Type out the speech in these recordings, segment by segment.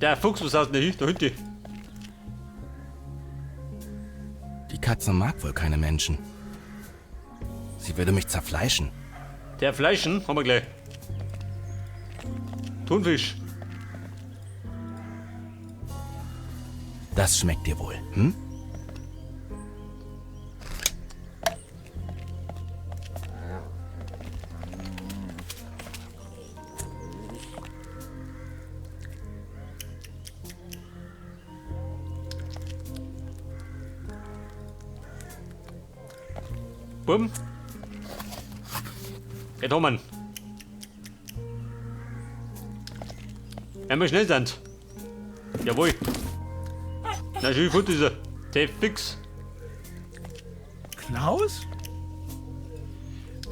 Der Fuchs, was hast du denn hier? Da hinten. Die Katze mag wohl keine Menschen. Sie würde mich zerfleischen. Der Fleischen haben wir gleich. Thunfisch. Das schmeckt dir wohl, hm? Bumm. Jetzt haben wir ihn. Wenn wir schnell sind. Jawohl. Na schön, gut ist er. Der fix. Klaus?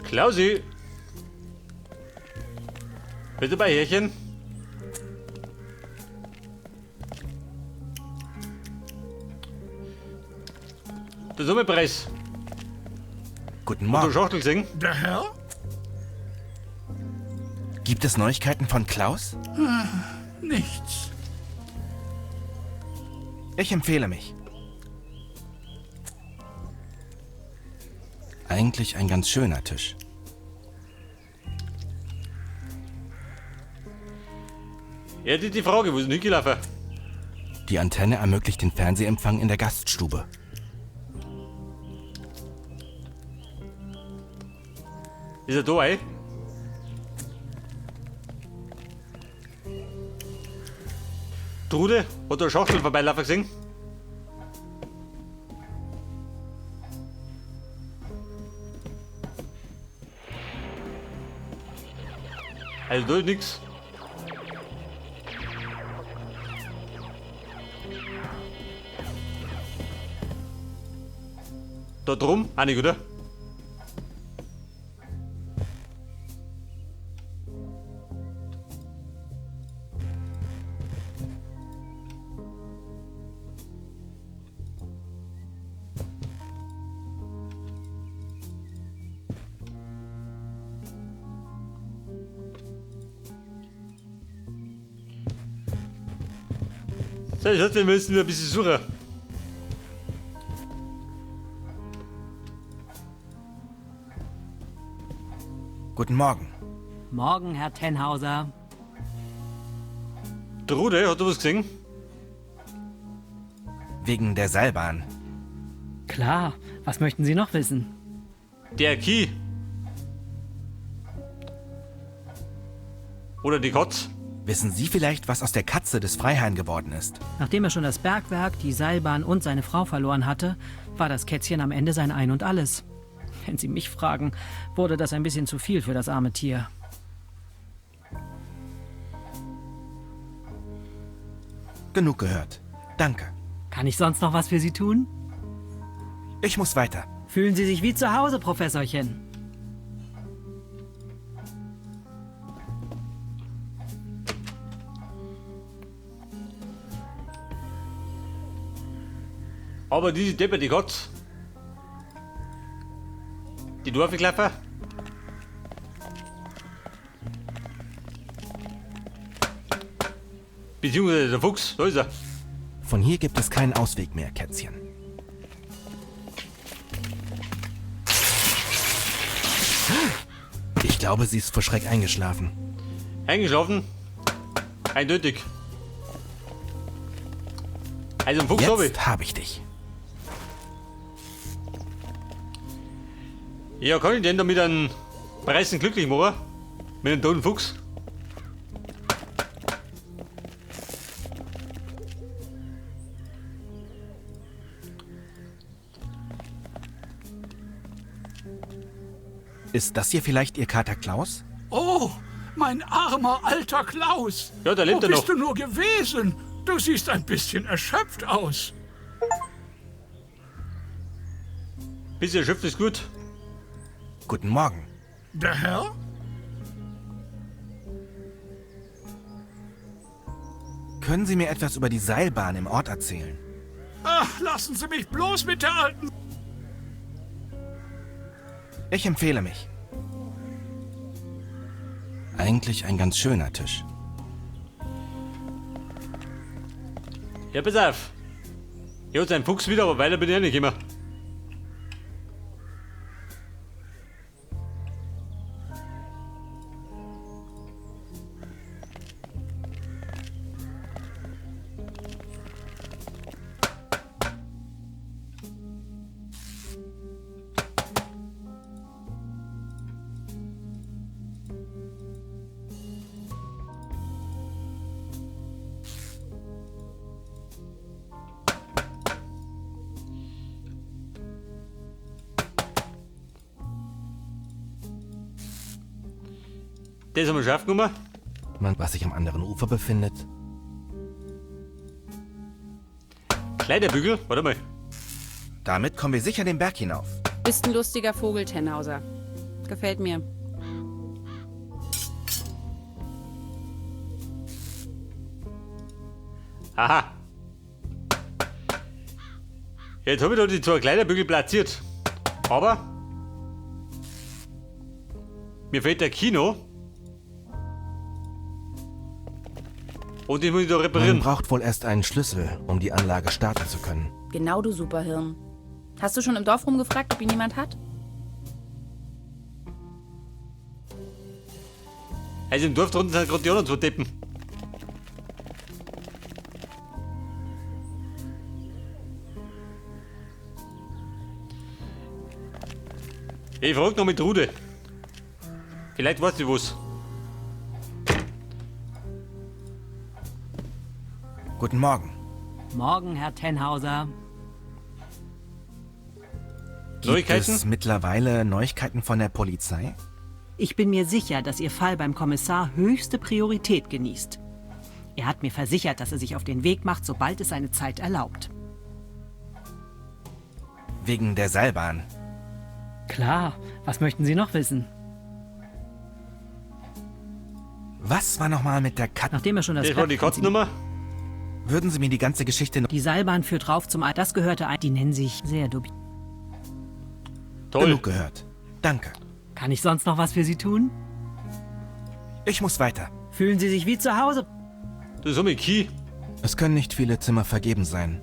Klausi. Bitte bei Härchen. Der Summepreis. Guten Du Morgen. Schachtel gesehen? Der Herr? Gibt es Neuigkeiten von Klaus? Nichts. Ich empfehle mich. Eigentlich ein ganz schöner Tisch. Ja, die Frage, wo ist denn hingelaufen? Die Antenne ermöglicht den Fernsehempfang in der Gaststube. Ist er da, ey? Trude, hat da eine Schachtel vorbeilaufen gesehen? Also da ist nix. Da drum, auch nicht, oder? So, ich dachte, wir müssen ein bisschen suchen. Guten Morgen. Morgen, Herr Tennhauser. Trude, hat du was gesehen? Wegen der Seilbahn. Klar, was möchten Sie noch wissen? Der Key. Oder die Katz. Wissen Sie vielleicht, was aus der Katze des Freiherrn geworden ist? Nachdem er schon das Bergwerk, die Seilbahn und seine Frau verloren hatte, war das Kätzchen am Ende sein Ein und Alles. Wenn Sie mich fragen, wurde das ein bisschen zu viel für das arme Tier. Genug gehört. Danke. Kann ich sonst noch was für Sie tun? Ich muss weiter. Fühlen Sie sich wie zu Hause, Professorchen. Aber diese Deppe, die Katz. Die Dorfeklaffer. Beziehungsweise der Fuchs, da ist er. Von hier gibt es keinen Ausweg mehr, Kätzchen. Ich glaube, sie ist vor Schreck eingeschlafen. Eingeschlafen. Eindeutig. Also einen Fuchs habe ich. Jetzt habe ich dich. Ja, kann ich denn da mit einem Preisen glücklich machen? Mit einem toten Fuchs? Ist das hier vielleicht Ihr Kater Klaus? Oh, mein armer alter Klaus. Ja, da lebt Wo er noch. bist du nur gewesen? Du siehst ein bisschen erschöpft aus. Bisschen erschöpft ist gut. Guten Morgen. Der Herr? Können Sie mir etwas über die Seilbahn im Ort erzählen? Ach, lassen Sie mich bloß mit der alten... Ich empfehle mich. Eigentlich ein ganz schöner Tisch. Ja, pass auf. Ich hab seinen Fuchs wieder, aber weiter bin ich auch nicht gekommen. Das haben wir schon aufgenommen. Man, was sich am anderen Ufer befindet. Kleiderbügel, warte mal. Damit kommen wir sicher den Berg hinauf. Bist ein lustiger Vogel, Tannhauser. Gefällt mir. Aha. Jetzt habe ich da die zwei Kleiderbügel platziert. Aber mir fehlt der Kino. Und den muss ich da Man reparieren. braucht wohl erst einen Schlüssel, um die Anlage starten zu können. Genau, du Superhirn. Hast du schon im Dorf rumgefragt, ob ihn jemand hat? Also im Dorf drunten sind gerade die anderen zwei Deppen. Ich frag noch mit Trude. Vielleicht weiß sie was. Guten Morgen. Morgen, Herr Tannhauser. Gibt Neuigkeiten? es mittlerweile Neuigkeiten von der Polizei? Ich bin mir sicher, dass Ihr Fall beim Kommissar höchste Priorität genießt. Er hat mir versichert, dass er sich auf den Weg macht, sobald es seine Zeit erlaubt. Wegen der Seilbahn. Klar, was möchten Sie noch wissen? Was war nochmal mit der Katze? Nachdem er schon das Das war die Brett von Katzennummer. Würden Sie mir die ganze Geschichte noch Die Seilbahn führt rauf zum Al. Das gehörte ein. Die nennen sich sehr dubi. Toll. genug gehört? Danke. Kann ich sonst noch was für Sie tun? Ich muss weiter. Fühlen Sie sich wie zu Hause? Das ist mit Key. Es können nicht viele Zimmer vergeben sein.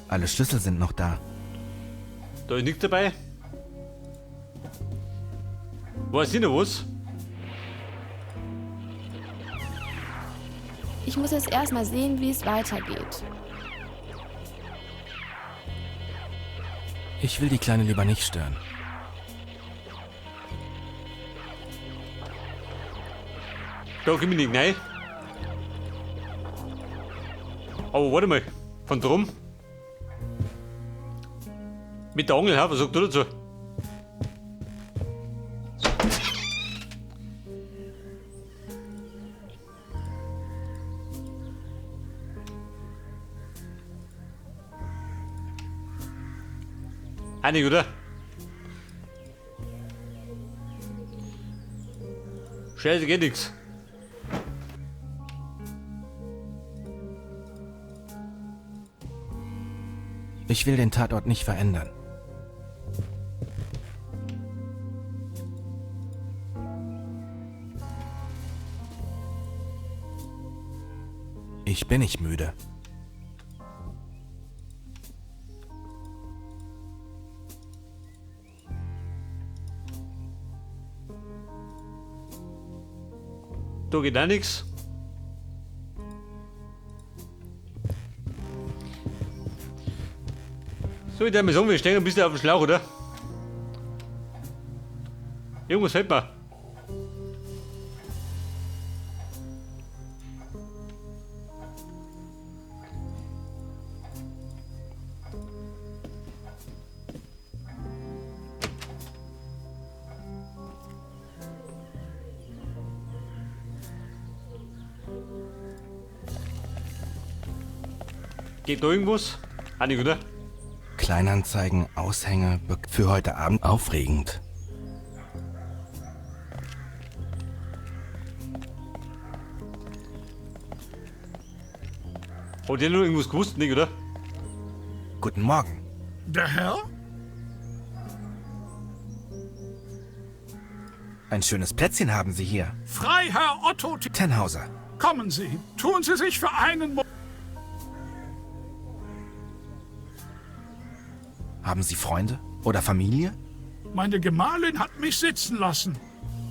Alle Schlüssel sind noch da. Da ist nichts dabei. Weiß ich noch was? Ich muss jetzt erstmal sehen, wie es weitergeht. Ich will die Kleine lieber nicht stören. Da komm ich nicht rein. Aber warte mal. Von drum. Mit der Angel, ha? Was sagt du dazu? Einig, oder? Scheiße, geht nix. Ich will den Tatort nicht verändern. Ich bin nicht müde. Da geht auch nix. So, ich darf mal sagen, wir stehen ein bisschen auf dem Schlauch, oder? Irgendwas fällt mir. Geht da irgendwas? Auch nicht, oder? Kleinanzeigen, Aushänge, für heute Abend aufregend. Hat der nur irgendwas gewusst, nicht, oder? Guten Morgen. Der Herr? Ein schönes Plätzchen haben Sie hier. Freiherr Otto T. Tannhauser. Kommen Sie, tun Sie sich für einen Mo Haben Sie Freunde oder Familie? Meine Gemahlin hat mich sitzen lassen.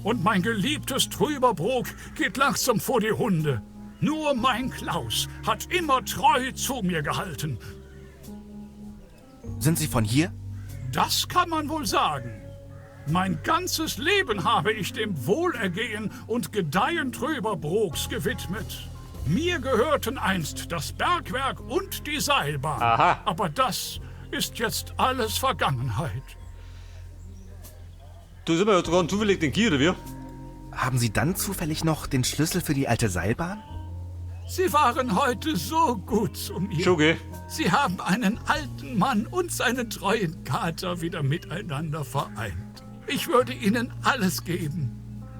Und mein geliebtes Trüberbrook geht langsam vor die Hunde. Nur mein Klaus hat immer treu zu mir gehalten. Sind Sie von hier? Das kann man wohl sagen. Mein ganzes Leben habe ich dem Wohlergehen und Gedeihen Trüberbrooks gewidmet. Mir gehörten einst das Bergwerk und die Seilbahn. Aha. Aber das ist jetzt alles Vergangenheit. Du sind wir ja sogar zufällig den Kier, oder wie? Haben Sie dann zufällig noch den Schlüssel für die alte Seilbahn? Sie waren heute so gut zu mir. Schon, gell? Sie haben einen alten Mann und seinen treuen Kater wieder miteinander vereint. Ich würde Ihnen alles geben.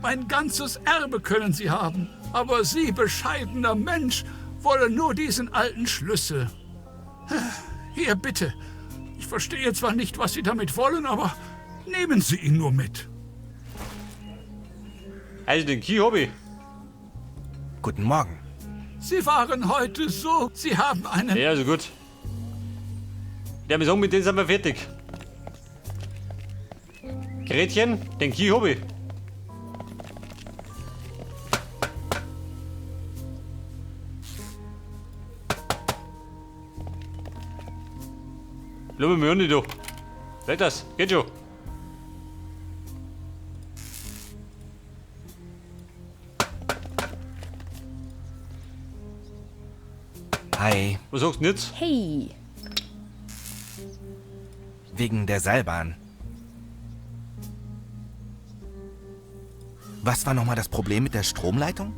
Mein ganzes Erbe können Sie haben. Aber Sie, bescheidener Mensch, wollen nur diesen alten Schlüssel. Hier, bitte. Ich verstehe zwar nicht, was Sie damit wollen, aber nehmen Sie ihn nur mit. Also den Kier hab ich. Guten Morgen. Sie waren heute so. Sie haben einen. Ja, also gut. Der wir sagen, mit denen sind wir fertig. Gretchen, den Kier hab ich. Lass mich mal nicht da. Weg das, geht schon. Hi. Was sagst du denn jetzt? Hey, Wegen der Seilbahn. Was war nochmal das Problem mit der Stromleitung?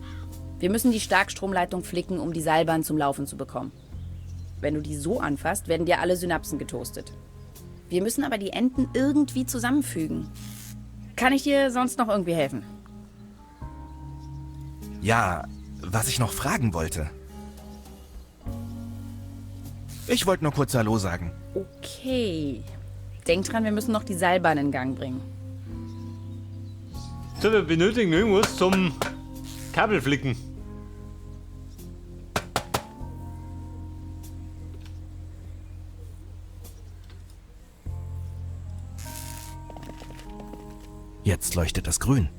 wir müssen die Starkstromleitung flicken, um die Seilbahn zum Laufen zu bekommen. Wenn du die so anfasst, werden dir alle Synapsen getoastet. Wir müssen aber die Enden irgendwie zusammenfügen. Kann ich dir sonst noch irgendwie helfen? Ja, was ich noch fragen wollte. Ich wollte nur kurz Hallo sagen. Okay. Denk dran, wir müssen noch die Seilbahn in Gang bringen. So, wir benötigen irgendwas zum Kabelflicken. Jetzt leuchtet es grün.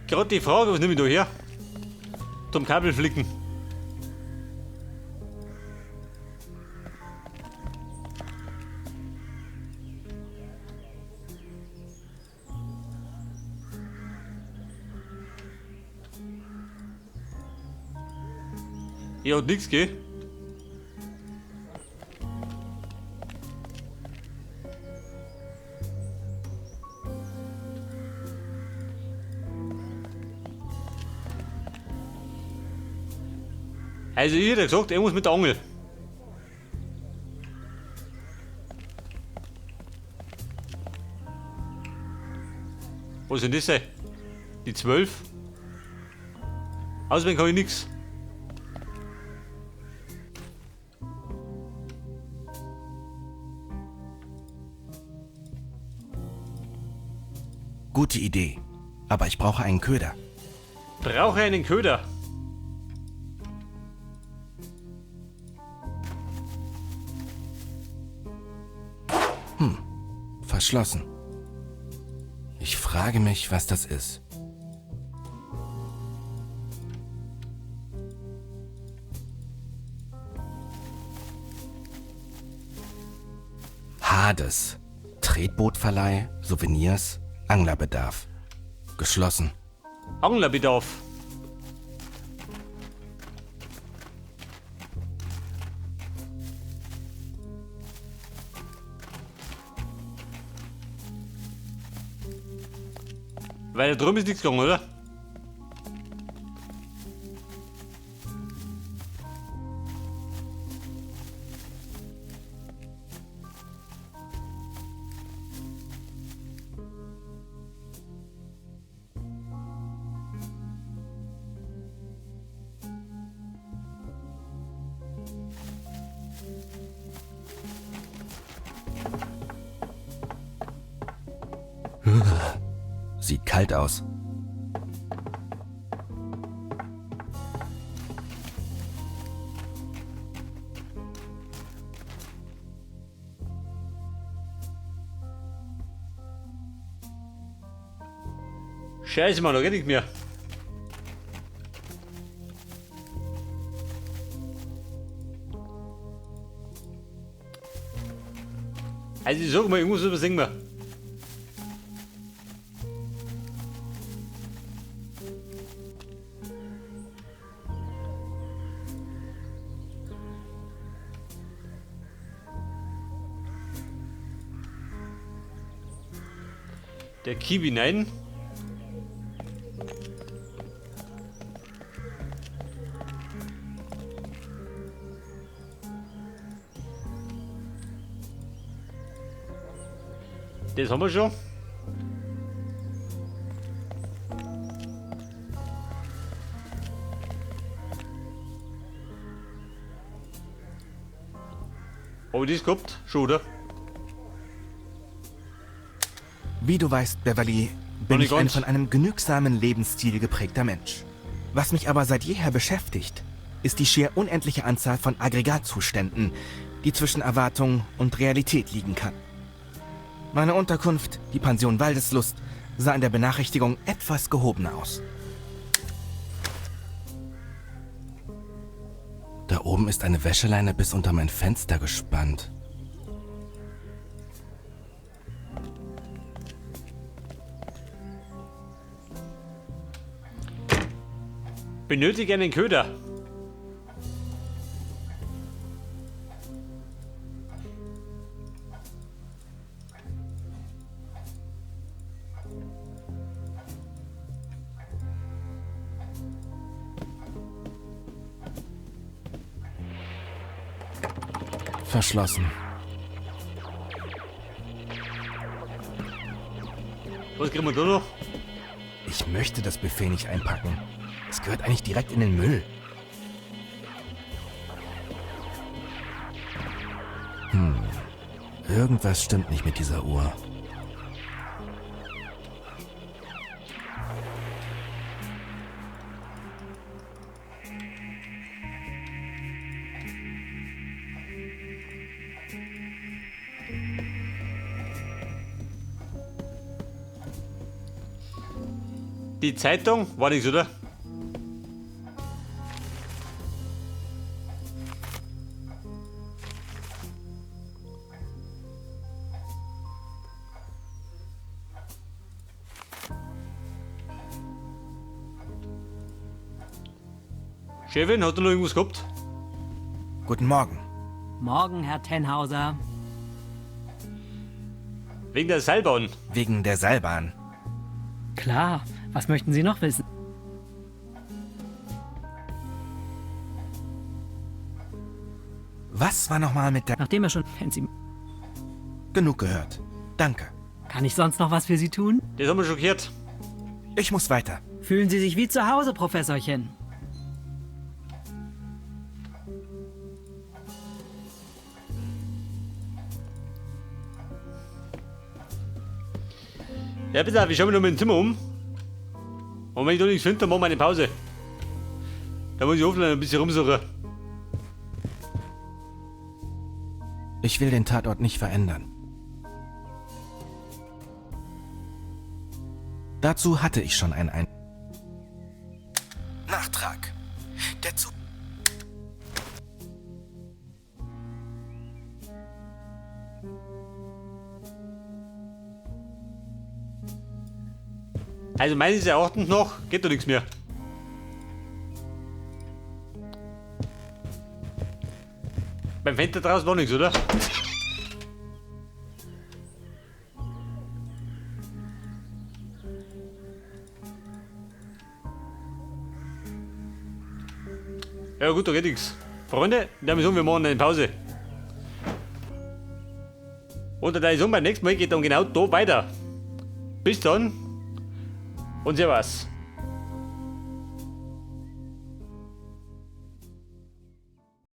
Gerade die Frage, was nehme ich da her? Zum Kabelflicken. Ich hab nix, gell? Also ich hätte gesagt, er muss mit der Angel. Was sind das? Die 12? Auswählen kann ich nix. Gute Idee. Aber ich brauche einen Köder. Brauche einen Köder. Verschlossen. Ich frage mich, was das ist. Hades. Tretbootverleih, Souvenirs, Anglerbedarf. Geschlossen. Anglerbedarf. Weil da drüben ist nichts gegangen, oder? Sieht kalt aus. Scheiße, Mann, da geht nichts mehr. Also ich sag mal, irgendwas übersehen wir. Der Kiwi, nein. Das haben wir schon. Hab ich das gehabt? Schon, oder? Wie du weißt, Beverly, bin nicht ich ein ganz. von einem genügsamen Lebensstil geprägter Mensch. Was mich aber seit jeher beschäftigt, ist die schier unendliche Anzahl von Aggregatzuständen, die zwischen Erwartung und Realität liegen kann. Meine Unterkunft, die Pension Waldeslust, sah in der Benachrichtigung etwas gehobener aus. Da oben ist eine Wäscheleine bis unter mein Fenster gespannt. Benötige einen Köder. Verschlossen. Was kriegen wir da noch? Ich möchte das Buffet nicht einpacken. Es gehört eigentlich direkt in den Müll. Irgendwas stimmt nicht mit dieser Uhr. Die Zeitung war nichts, oder? Chefin, hat er noch irgendwas gehabt? Guten Morgen. Morgen, Herr Tennhauser. Wegen der Seilbahn. Wegen der Seilbahn. Klar, was möchten Sie noch wissen? Was war nochmal mit der... Nachdem er schon. Wenn Sie. Genug gehört. Danke. Kann ich sonst noch was für Sie tun? Das haben wir schon gehört. Ich muss weiter. Fühlen Sie sich wie zu Hause, Professorchen. Ja, bitte, ich schau mich noch mal im Zimmer um. Und wenn ich da nichts finde, dann machen wir eine Pause. Da muss ich offline ein bisschen rumsuchen. Ich will den Tatort nicht verändern. Dazu hatte ich schon einen Ein... Nachtrag. Der Zug... Also meines Erachtens noch geht da nichts mehr. Beim Fenster draußen war nichts, oder? Ja gut, da geht nichts. Freunde, dann sagen wir machen eine Pause. Und dann ist beim nächsten Mal geht dann genau da weiter. Bis dann und servus.